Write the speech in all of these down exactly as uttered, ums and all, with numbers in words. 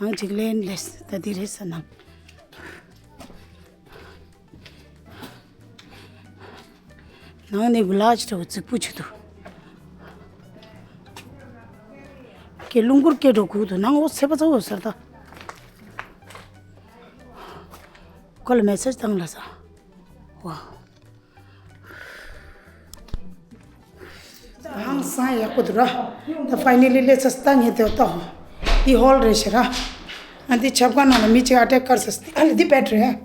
ནང་ཅིག་ལེན་ལེས་ད་འདི་རེད་ས་ནང་། ནང་ནས་བི་ལ་ཇི་འདྲ་བོ་རྫིག་པོ་བྱེད་འདུག་ཀྱེ་རླུང་འཁོར་སྐད་སྒྲོག་གུག་འདུག་ནང་འོ་ཚེ་པ་ཚ་འོ་ཟེར་ད། ཁོ་ལ་མེ་སེ་ཇི་བཏང་ལ་ས། ཝ། ཧང་སང་ཡག་པོ་འདུག་ར། ད་ཕའི་ནལ་ལི་སླེབས་ཚར་ད་ངས་དེ་ལྟ་ཧོ། འདི་ཧོལ་རེད་ཤག་ར། ཨ་འདི་ཆབ་ཁང་ནང་ལ་མི་གཅིག་ཨ་ཊེག་ཀར་ས་སྟེ་ཨ་ལ་འདི་བེད་རེད།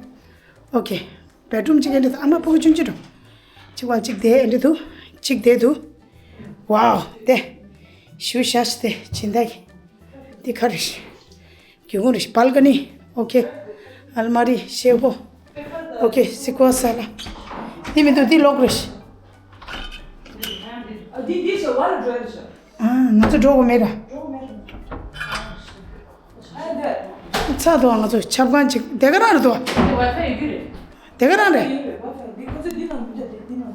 ཨོ་ཁེ། བེད་རུམ་གཅིག་ཨེ་འདྲ་འདུག་ཨ་མ་ཕྲུ་གུ་ཆུང་ཆུང་འགྲོ། གཅིག་བ་གཅིག་བསྡད་ཨེ་འདྲ་འདུག་གཅིག་བསྡད་འདུག་ཝའོ་དེ། ཞུ་ཤ་ཤ་དེ་སྦྱིན་བདག་གི་འདི་ག་རེ་ཞིག་སྒེའུ་ཁུང་རེ་ཞིག་བལ་ཀ་ནི། ཨོ་ཁེ། ཨལ་མ་རི་ཤེལ་སྒོ། ཨོ་ཁེ་སི་ཀོ་ས་ལ། འདི་མི་འདུག་འདི་ལོག་རེ་ཞིག་ཨ་ང་ཚོ་འགྲོ་དགོས་མེད་ར། ཚ་དོ་ང་ཚོ་ཆབ་ཁང་ཅིག་དེ་ག་རང་རེད་དོ། དེ་ག་རང་རེད།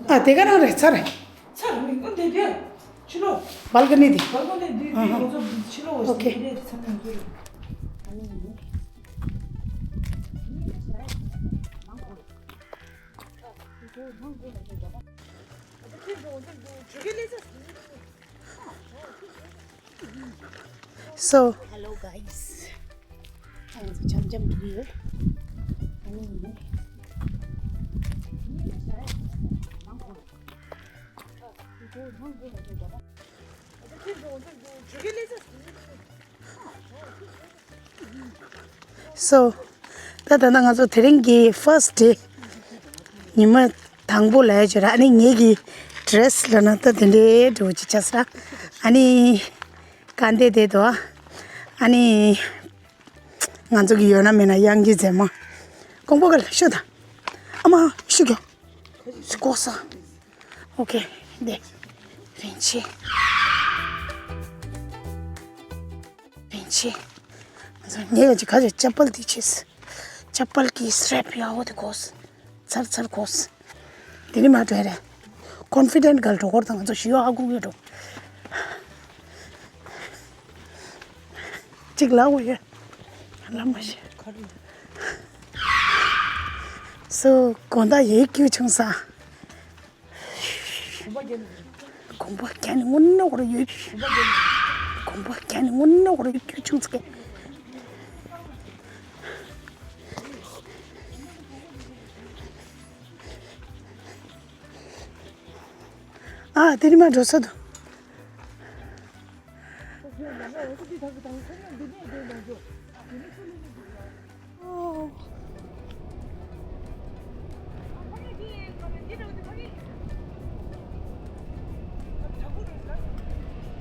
ཨ་དེ་ག་རང་རེད་ཚ་རེད། ཚ་རེད་འདི་དེ་དེ། ཕྱི་ལོགས། བལ་ཀ་ནི་དེ། བལ་ཀ་ནི་དེ་དེ་ང་ཚོ་ཕྱི་ལོགས། ཨོ་ཁེ། So, hello guys. ང་ཚོ་འཆམ་འཆམ་འགྲོ་གི་ཡོད། So, ད་ད་ལྟ་ང་ཚོ་དེ་རིང་གི་first day ཉི་མ་དང་པོ་ལ་ཡ་བྱོས་ར། ཨ་ནི་ངེད་ཀྱི་ཌི་རེ་སི་ལ་ན་ད་དེ་འདྲའི་འགྲོ་ཅི་ཆགས་ར། ཨ་ནི་ག་འདེ་དེ་དོ། ཨ་ནི་ང་ཚོ་གི་ཡོད་ན་མེད་ན་གཡང་གི་མཛེས་མ། ཀོང་པོ་ག་ལ་ཤོད་དང་། ཨ་མ་ཤི་གྱོ། སི་ཀོ་ས། ཨོ་ཁེ། འདི། རིན་ཆེན། རིན་ཆེན། ང་ཚོ་ངས་ཀྱི་ཁ་ཅིག་ཅ་པལ་འདི་བྱས། ཅ་པལ་གྱི་སི་རེབ་ཡ་འོ་དེ་གོ་སི། ཚར་ཚར་གོ་སི། དེ་ནི་མ་འགྲོ་རེད། ཀོན་ཕི་ཌེན་ཊི་གལ་འགྲོ་སྐོར་དང་ང་ཚོ་ཞི་ཡོ་ཨ་ཁུ་གི་འགྲོ། གཅིག་ལ་འོ་ཡོད། ལ་མ་ཤེས། སུ་དགོང་དག་ཡིད་སྐྱོ་བྱུང་ས། དགོངས་པ་རྒྱ་ནི་དངོས་གནས་ཁོ་རང་ཡོད། དགོངས་པ་རྒྱ་ནི་དངོས་གནས་ཁོ་རང་ཡོད་ཁྱོད་ཆུང་ཙག་གེ། ཨ་དེ་རིང་མ་འགྲོ་ས་འདུག་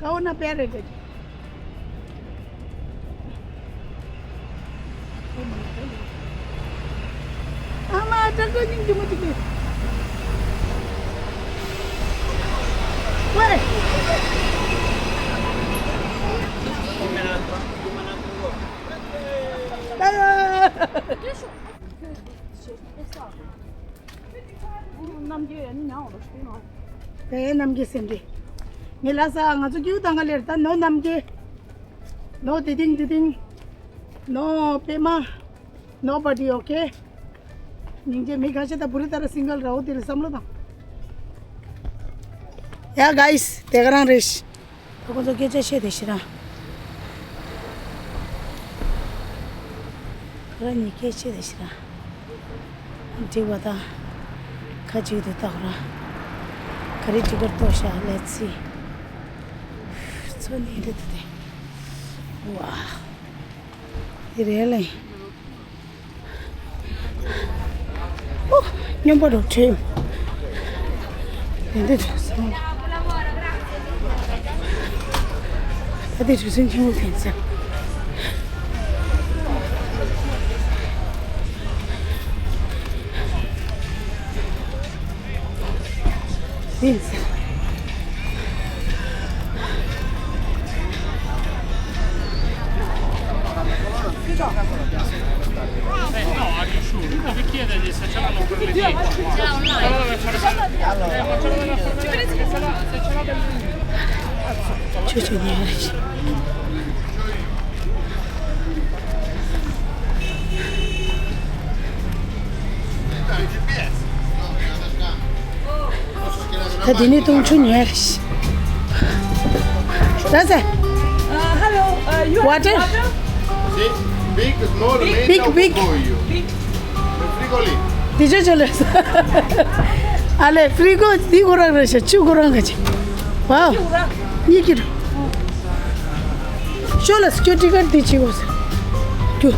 ཀའོ་ན་པེ་རེ་ཏེ། ཨ་མ་ཏྲག་ཏྲག་སྙིང་རྗེ་མོ་ཅིག་གིས། ཝེ། ཨ། རྣམ་རྒྱལ་ཡང་ཉང་བ་ཞིག་ནོ། དེ་རྣམ་རྒྱལ་སེམས་རེད། ངས་ལ་ས་ང་ཚོ་ཀྱུ་དང་ག་ལེར་ད་ནོ་རྣམ་རྒྱལ། ནོ་དེ་ཏིང་དེ་ཏིང་། ནོ་པད་མ། Nobody, okay? སྙིང་རྗེ། མི་ཁ་ཤས་ད་བུ་རི་ད་ར་སིང་གལ་ར་འོ་དེ་རེད་བསམ་བློ་བཏང་། ཡ་guys དེ་ག་རང་རེད། ད་ཁོ་ཚོ་སྐད་ཆ་བཤད་དེ་ཤི་ར། ཁོ་ར་གཉིས་སྐད་བཤད་དེ་ཤི་ར། འགྲིག་པ་དང་། ཁ་ཅིག་ཏུ་བཏགས་ར། ག་རེ་འགྲིག་གར་གཏོགས་ཤག let's see། ཚོ་ནི་རེད་དེ། ཝ། དེ་རེད་ལེ། ཨོ། སྙོམས་པོ་འགྲོ་བྲོས། དེ་འདྲ་བྱུང་སོང་། ད་དེ་བྲོས་སེམས་ཆེན་པོ་ཕན་ཚུན། ཕན་ཚུན། ཆུ་ཆུ་ཉལ་རེ། དེ་ནས་དུང་ཆུ་ཉོས་རེད། ད་ཟེ། Uh, hello, uh, you have water? Water? Sí, big, small, big, big, big. Big. Frigo. དེ་ཆོ་ཆོ་ལས། ཨ་ལེ། frigo འདི་ཁོ་རང་རེད་ཤག་ཆུ་ཁོ་རང་ག་ཅི། Wow. གཉིས་ཀྱི། ཤོ་ལ་སི་ཀྱུ་ཊི་ཀཊ་དེ་བྱེད་དགོས་ཟེར། ཀྱུ།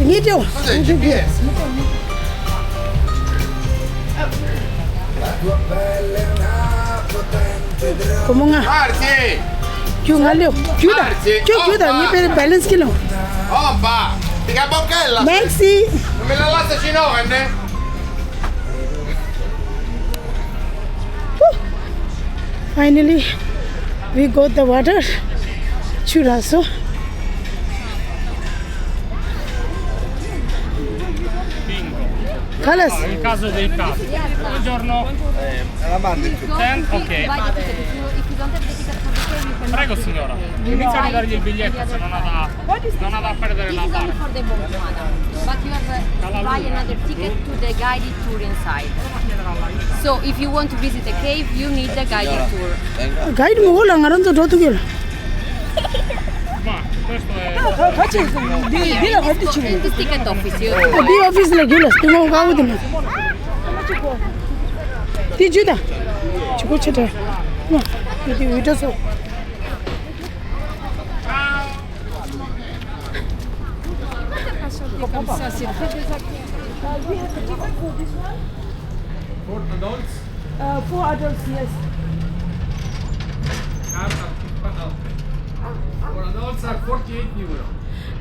ངས་སྤྲད་འོ། སྒོར་མོ་ལྔ། ཀྱུ་ལྔ་ལེའོ། ཀྱུ་དང་། ཀྱུ་ཀྱུ་དང་ངས་པེ་རེ་བེ་ལན་སི་ཀི་ལོ། Opa, pica bocchella. Merci. Non me la lascia cinò, eh? Finally, we got the water. ཆུ་རག་སོང་། Bingo. Kalas. In caso dei casi. Buongiorno. Ten, ok. Prego signora, inizia a ridargli il biglietto se non ha da, non ha da perdere la barca. But you have, uh, buy another ticket to the guided tour inside. So if you want to visit the cave, you need the guided tour. Guide མོ་ལ་ང་རང་ཚོ་འགྲོ་ཐུབ་ཀྱི་ལ། Ma questo è. འདི་འདི་ལ་ཧོབ་ཏེ་ཆུ། This ticket office, you. འདི་ཨོ་ཕི་སི་ལ་རྒྱུ་ལ་སྟོན་མོ་དཀའ་བོ་དེ་མ། འདི་རྒྱུ་དང་། ཆུ་ཁོ་ཆེ་དྲགས། མ། འདི་འདི་འུ་དྲ་སོ། Comme ça, c'est très désagréable. For adults? Uh, four adults, yes. Are, uh, for adults are forty-eight euro.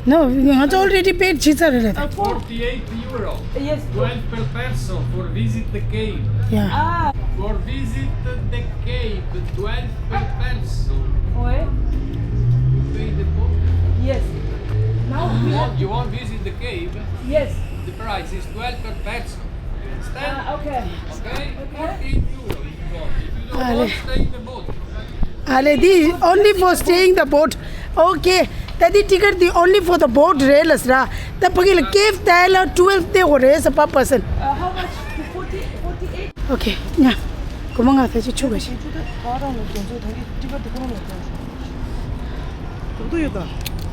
No, ང་ཚོ་already paid བྱས་ཚར་རེད། Uh, for forty-eight euro. Yes. Twelve per person for visit the cave. Yeah. Ah. For visit the cave, twelve per person. Oui. You pay the boat? Yes. Now we have. You want, you want visit the cave? Yes. The price is twelve per person. You understand? Ah, okay. Okay? Okay. Forty-eight euro if you want. If you don't want, stay in the boat. ཨ་ལེ། འདི་only for staying the boat. Okay. ད་འདི་ཊི་ཀཊ་འདི་only for the boat རེད་ལ་ཟེར། ད་ཕ་གི་ལ་ཀེབ་ད་ལ་twelve སྟེར་དགོས་རེད་ཟེར། Per person. Uh, how much? Forty, forty-eight? Okay. ཉ། སྒོར་མོ་ལྔ་ད་ཅི་ཆུ་ག་ཤི།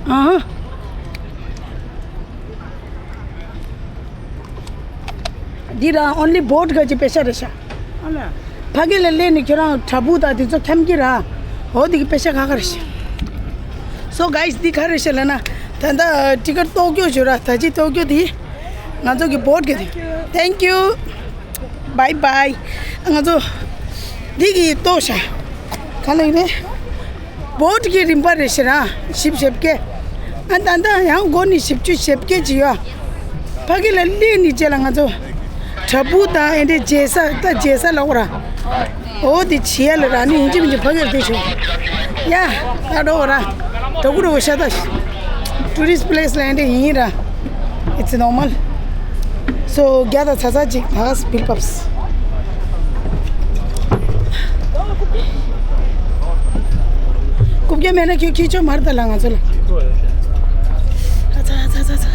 ཨ། འདི་རང་only boat ག་ཅི་པེ་ཤ་རེད་ཤག་ཨ་ལ། ཕ་གི་ལ་སླེབས་ནས་ཁྱོད་རང་བྲག་ཕུག་དང་དེ་ཚོ་འཁྱམ་གི་ར། འོ་དེ་གི་པེ་ཤ་ག་ག་རེད་ཤག So guys, འདི་ག་རེད་ཤག་ལབ་ན། ད་ལྟ་ཊི་ཀཊ་ཏོག་ཀྱོ་བྱོས་ར། ད་ཅི་ཏོག་ཀྱོ་དེ་ང་ཚོ་གི་བོཊ་གི་དེ། Thank you. Bye bye. ང་ཚོ་འདི་གི་ཏོག་ཤག་ག་ལ་ཡིན་རེད། བོཊ་གི་རིམ་པ་རེད་ཤག་ར། བཞི་བཅུ་ཞེ་བརྒྱད། ཨ་ད་ལྟ་ཡང་སྒོ་ནས་བཞི་བཅུ་ཞེ་བརྒྱད་ཅིག་ཡོད། ཕ་གི་ལ་སླེབས་ནས་རྗེས་ལ་ང་ཚོ་བྲག་ཕུག་དང་ཨེ་འདྲའི་མཇལ་ས། ད་མཇལ་ས་ལབ་དགོས་ར། འོ་དེ་བྱེད་ཡ་ལ་ར་ནི་ཡིན་གཅིག་མིན་གཅིག་ཕ་གིར་དེ་བྱུང་། ཡ། ད་འགྲོ་ར། ད་གུ་རུ་ཤ་ད། Tourist place ལ་ཨེ་འདྲ་ཡིན་ར། It's normal. So རྒྱ་དང་ཚ་ཚ་ཅིག་ད་ག་སི་བིལ་པབས། རྐུབ་བཀྱག་མེད་ན་ཁྱོད་ཁྱི་ཆོ་མར་ད་ལ་ང་ཚོ་ལ། ཨ་ཚ་ཨ་ཚ་ཨ་ཚ་ཨ་ཚ།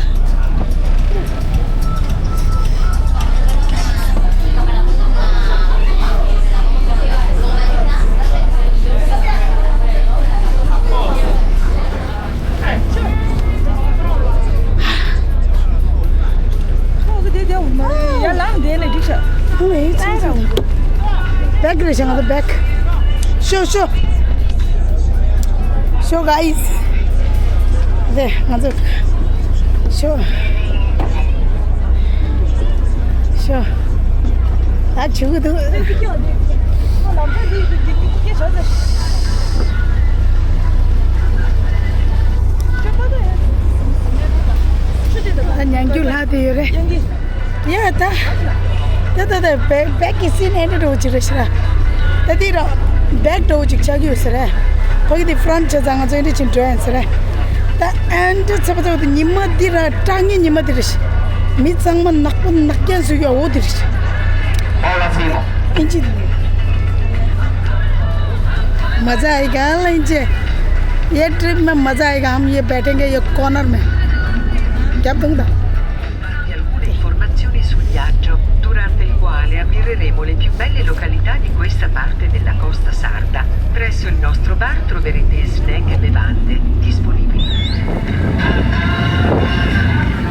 བེག་རེད་ཤག་ང་ཚོ་བེག་ཤོ་ཤོ། ཤོ་ག་ཡིས། དེ་ང་ཚོ་ཤོ། ཤོ། ད་བྱུག་གི་འདུག་ད་ཉང་རྒྱུ་ལྷག་དེ་ཡོད་རེད། ཡ་ད། ད་ད་ད་བེག་བེག་གི་སི་ནི་ཨེ་འདྲ་འདྲ་བོ་ཅིག་རེད་ཤག་ར། ད་འདི་ར་བེག་འདྲ་བོ་ཅིག་ཆགས་ཀྱི་ཡོད་ས་རེད། ཕ་གི་འདི་ཧྥ་རན་ཆ་ཚང་ང་ཚོ་ཨེ་འདྲ་ཅིག་འགྲོ་ཡིན་ས་རེད། ད་ཨེ་འདྲ་ཚ་པ་ཚ་པ་དེ་ཉི་མ་འདི་ར་སྐྲག་ཉེ་ཉི་མ་འདི་རེད་ཤག་མི་ཚང་མ་ནག་པོ་ནག་རྐྱང་བཟོས་ཡོད། འོ་འདི་རེད་ཤག་ཨིན་ཇི། मजा आएगा लंच। ये ट्रिप में मजा आएगा। हम ये बैठेंगे ये कॉर्नर में। क्या तुम था? Informazioni sul viaggio durante il quale ammireremo le più belle località di questa parte della costa sarda. Presso il nostro bar troverete snack e bevande disponibili.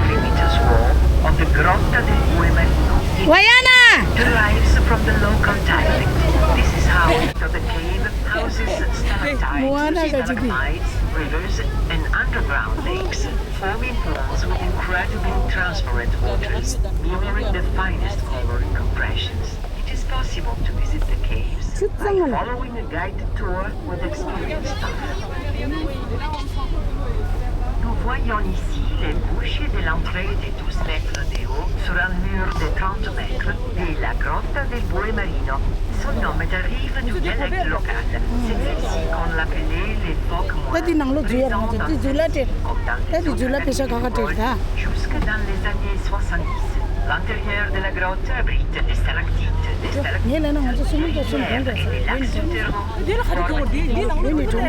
Kilometers walk of the Grotta del Bue Marino. Wayana! Derives from the local dialect. This is how the cave houses stalactites, stalagmites, rivers, and underground lakes, forming pools with incredible transparent waters, mirroring the finest color compressions. It is possible to visit the caves by following a guided tour with experienced staff. Nous voyons ici les bougies de l'entrée de douze mètres de haut sur un mur de trente mètres de la grotta del Bue Marino. Son nom derive du dialecte local. C'est ainsi qu'on l'appelait l'époque moine, présente en Russie comme dans les autres parties du monde, jusque dans les années soixante-dix. L'intérieur de la grotte abrite des stalactites, des stalagmites, des reliefs et des lacs souterrains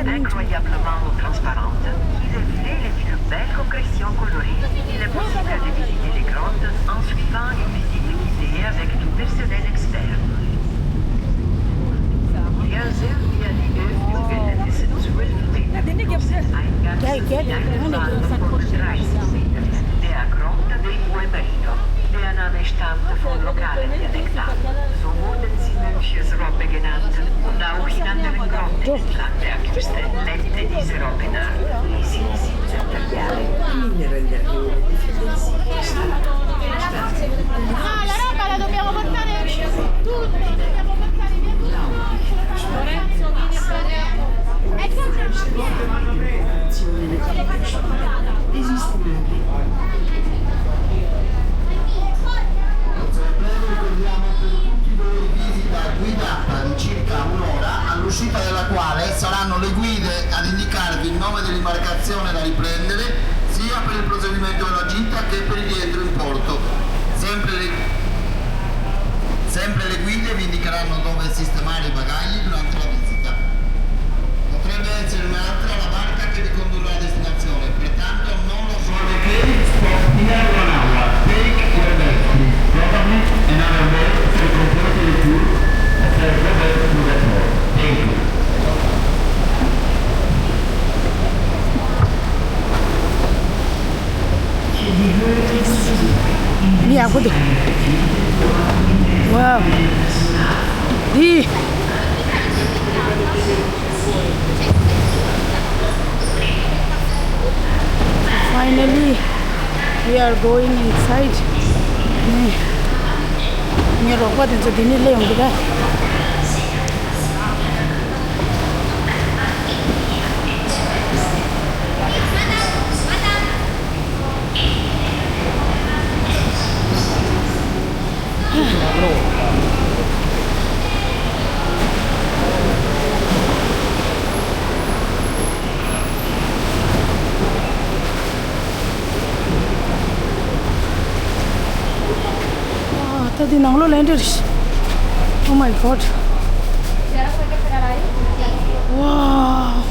incroyablement transparents qui reflètent les plus belles concrétions colorées. Il est possible de visiter les grottes en suivant une visite guidée avec du personnel expert. Geh, geh, geh, geh. Dea grotta del Bue Marino, dea name stamp von locale dialectale, so wurden sie Mönchsrobbe genannt, und auch in anderen Grotten entlang der Küste lebten diese Robbe nach, wie sie sie zu erklären. Ah, la roba la dobbiamo portare tutti, dobbiamo portare via tutto. Lorenzo, vieni a fare. Esiste una breve corriamo per tutti voi visita guidata di circa un'ora, all'uscita della quale saranno le guide ad indicarvi il nome dell'imbarcazione da riprendere, sia per il proseguimento della gita che per il rientro in porto. Sempre le, sempre le guide vi indicheranno dove sistemare i bagagli durante la visita. Potrebbe essere un'altra la barca che vi condurrà a destinazione, pertanto non lasciate. Stop here one hour. Take your bag, please. Probably another bag to complete the tour. After go back to the port. Thank you. མི་ཡག་པོ་འདུག Wow. འདི། Finally, we are going inside. ངས་ངའི་རོགས་པ་དེ་ཚོ་འདི་ནས་སླེབས་ཡོང་གི་རེད། ད་འདི་ནང་ལོགས་ལ་འདྲ་རེད། Oh my God. Wow.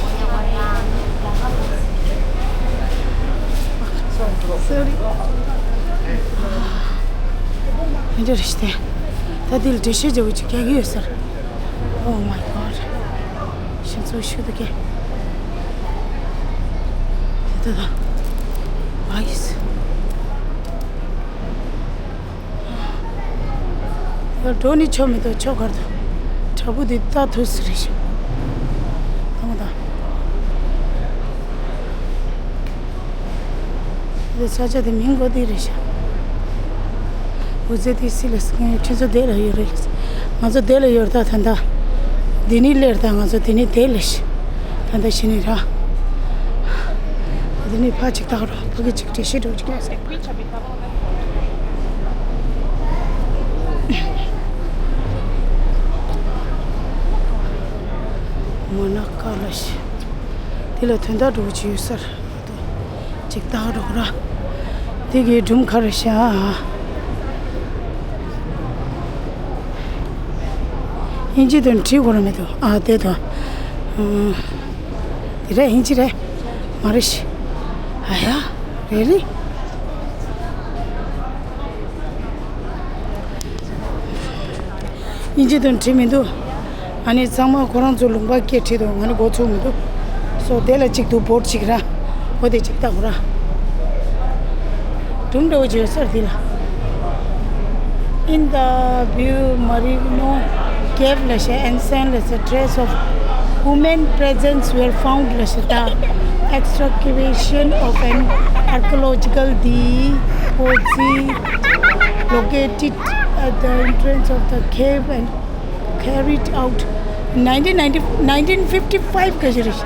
Sorry. འདྲ་རེད་དེ། ད་འདི་ལ་འགྲེལ་བཤད་བྱེད་དགོས་ཅིག་རྒྱག་གི་ཡོད་ཟེར། Oh my God. ཤིང་ཚོ་ཤུ་དུ་ཀེ། དེ་ད་ད། Ice. ཡར་འགྲོ་ནི་ཆོ་མི་འདུག་ཆོ་གར་དུ། དྲ་འབུ་འདི་ལྟ་ཐུབ་ཟེར་རེད་ཤག་ད་མ་ད། འདི་ས་ཆ་དེ་མིང་གོ་དེ་རེད་ཤག་འུ་ཚོ་དེ་སི་ལ་སི་ཁན་ཁྱེད་ཚོ་དེ་ལ་ཡོད་རེད་ལ། ང་ཚོ་དེ་ལ་ཡོད་ད་ད་ད། འདི་ནི་ལེར་ད་ང་ཚོ་དེ་ནི་དེ་ལ་ཤི། ད་ད་ཤི་ནི་ར། འདི་ནི་ཕ་ཅིག་ད་རོ་ཕ་གི་ཅིག་དྲི་ཤི་འགྲོ་ཅིག་ལ་སི། མོ་ན་ཀ་ལ་ཤི། དེ་ལ་དོན་དག་འགྲོ་གི་ཡོད་ས་རེད། ཅིག་ལྟ་རོགས་ར། དེ་གའི་སྒྲུང་ག་རེ་བཤད། ཨིན་ཇི་དང་བྲིས་དགོས་ར་མི་འདུག་ཨ་དེ་དང་། དེ་རེད་ཨིན་ཇི་རེད། མ་རེད་ཤི། ཨ་ཡ། རེད་རེད། དབྱིན་ཇི་དུ་བྲིས་མི་འདུག་ཨ་ནི་ཚང་མ་ཁོ་རང་ཚོ་ལུང་པ་སྐད་བྲིས་འདུག་ང་ནི་མགོ་ཚོས་མི་འདུག་སོ་དེ་ལ་གཅིག་ཏུ་བོད་གཅིག་ར། འོ་དེ་གཅིག་ལྟ་གོ་ར། སྒྲུང་འདྲ་བོ་བྱས་སར་འདི་ལ། In the Buemarino cave ལ་ཤ་ancient ལ་ཤ trace of human presence were found ལ་ཤ་the excavation of an archaeological deposit located at the entrance of the cave and carried out nineteen ninety nineteen fifty five ག་ཞིག་རེད།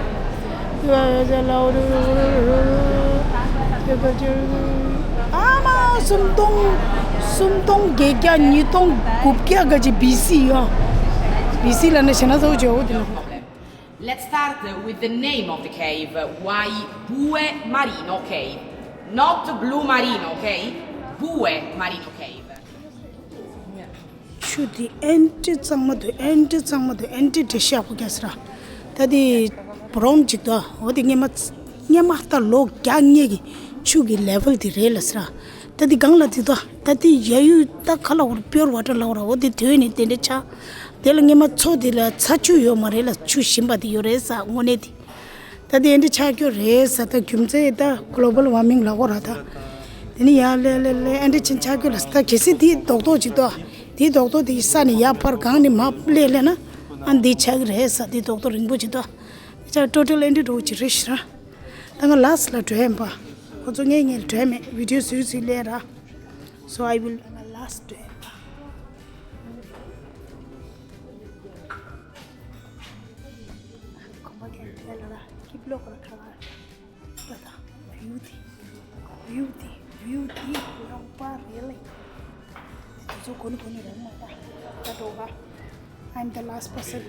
ཨ་མ་སུམ་སྟོང་སུམ་སྟོང་བརྒྱད་བརྒྱ་ཉིས་སྟོང་དགུ་བརྒྱ་ག་ཅིག་བི་སི་ཡོད། བི་སི་ལ་ནི་ཞེ་ན་ཚོ་ཇོ་བོ་དེ་ལ། Let's start with the name of the cave. Why Buemarino Cave? Not Blue Marino Cave, Buemarino Cave. ཆུ་དེ་ཨེན་ཏི་གཙང་མ་དུ་ཨེན་ཏི་གཙང་མ་དུ་ཨེན་ཏི་དྲི་ཤག་པོ་རྒྱ་སི་ར། ད་དེ་བོ་རོང་ཅིག་ཏུ་འོ་དེ་སྔས་མ་སྔས་མ་ད་ལོ་བརྒྱ་སྔས་ཀྱི་ཆུ་གི་ལེ་ཝལ་དེ་རེད་ལ་སི་ར། ད་དེ་གང་ལ་དེ་ཏོ་ད་དེ་ཡ་ཡུ་ད་ཁ་ལ་བོར་པིའོར་ཝ་ཊར་ལ་བོར་འོ་དེ་དོན་ནི་དེ་འདྲ་ཆགས། དེ་ལ་སྔས་མ་མཚོ་དེ་ལ་ཚ་ཆུ་ཡོད་མ་རེད་ལ་ཆུ་ཞིམ་པ་དེ་ཡོད་རེད་ས་དངོས་གནས་དེ། ད་དེ་ཨེ་འདྲ་ཆགས་རྒྱུ་རེད་ས་ད་རྒྱུ་མཚན་ད་གོ་ལོ་བལ་ཝར་མིང་ལ་གོ་ར་ད། དེ་ནི་ཡ་ལེ་ལེ་ལེ་ཨེ་འདྲ་ཆེན་ཆགས་རྒྱུ་ལ་ས་ད་གལ་སྲིད་དེའི་རྡོག་རྡོག་ཅིག་ཏོ། དེའི་རྡོག་རྡོག་དེ་ས་ནས་ཡར་ཕར་གང་ནས་མར་སླེབས་སླེབས་ན་ཨ་འདི་ཆགས་ཀྱི་རེད་ས་དེ་རྡོག་རྡོག་རིང་པོ་ཅིག་ཏོ། དེ་ཆགས་ཊོ་ཊལ་ཨེ་འདྲ་འགྲོ་ཅིག་རེད་ཤི་ར། ད་ང་ལ་སི་ལ་འགྲོ་ཡ་མ་པ། ཁོ་ཚོ་ངའི་ངའི་འགྲོ་ཡ་མེད་བི་ཌིའོ་བཟོས་བཟོས་སླེབས་ར། So I will ང་ལ་སི་འགྲོ་ཡ་མ་པ། ཁོང་པ་ཀྱང་དེ་ལ་ར་སྐྱིད་ལོག་ར་ཁ་ལ་ད་ད་བིའུ་དེ་བིའུ་དེ་བིའུ་དེ་ཡོང་པ་རེད་ལེ། དེ་ཚོ་གོ་ནི་གོ་ནི་རང་མ་ད་ད་འགྲོ་ག I'm the last person.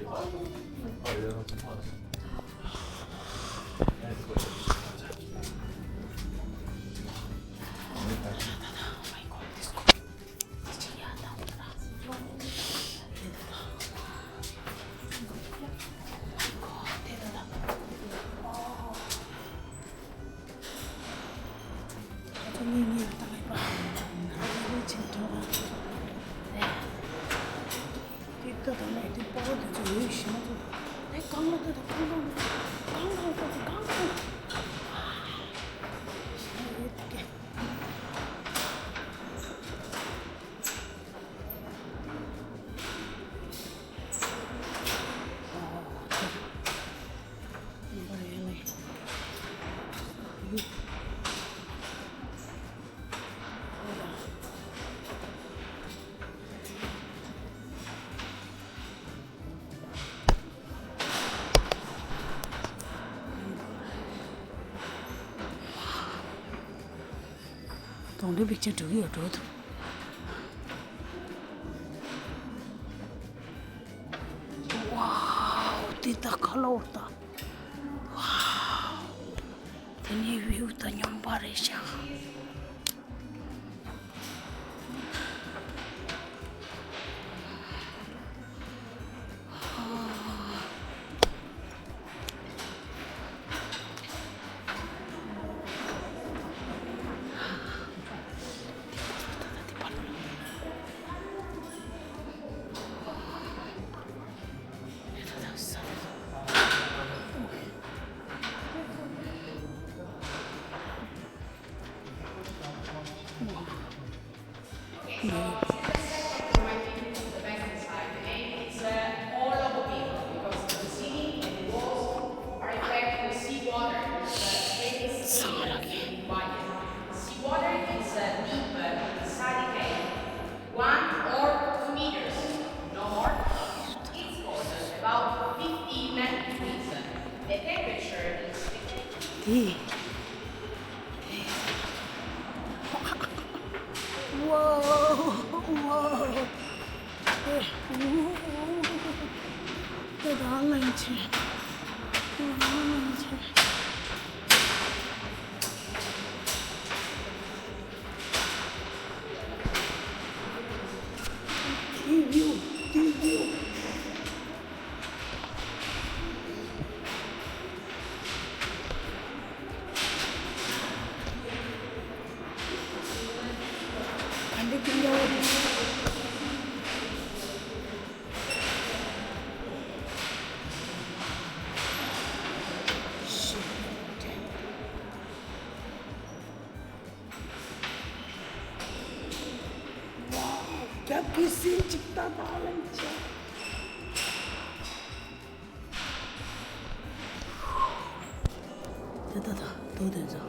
གདོང་འདྲེ་པིག་ཅར་འགྲོ་གི་ཡོད་འགྲོ་འདུག་ཝའོ། འདི་ད་ཁ་ལོ་ད། ཝའོ། དེ་ནི་བིའུ་ད་སྙོམས་པ་རེད་ཤག་དེ། ཝའོ། ཝའོ། དེ། དེ་ད་གླིང་ཆེན། གླིང་ཆེན། དེ་ཡུ། དེ་ཡུ། ཀི་སིན་ཅིག་ཏག་ཏག་ལན་ཅིག་ད་ད་ད་དོ་དེ་ཚོ།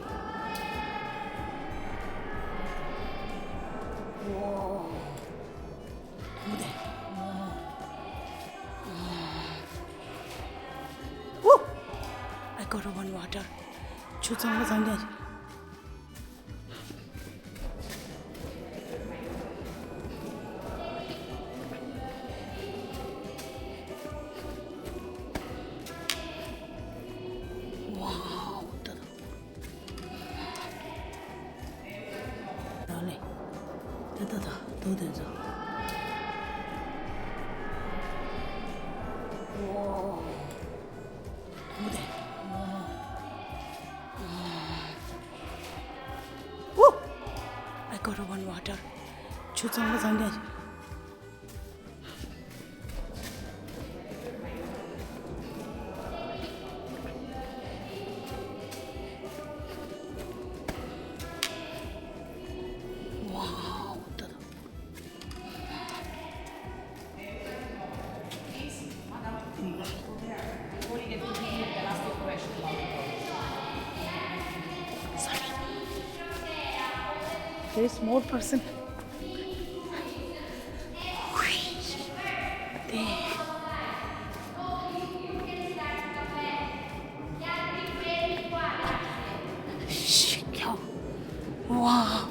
ཨོ། དོ་དེ། ཨོ། I got one water. ཆུ་གཙང་མ་གཙང་རྐྱང་ཞིག Wow, ད་ད། རང་ལས། ད་ད་ད་དོ་དེ་ཚོ། Wow. དོ་དེ། Wow. Oh! I got one water. ཆུ་གཙང་མ་གཙང་རྐྱང་ཞིག Wow, ད་ད། Sorry. There is more person. Damn. Shit, yo. Wow.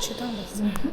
ཆུ་དྭངས་ལ་ཟེར།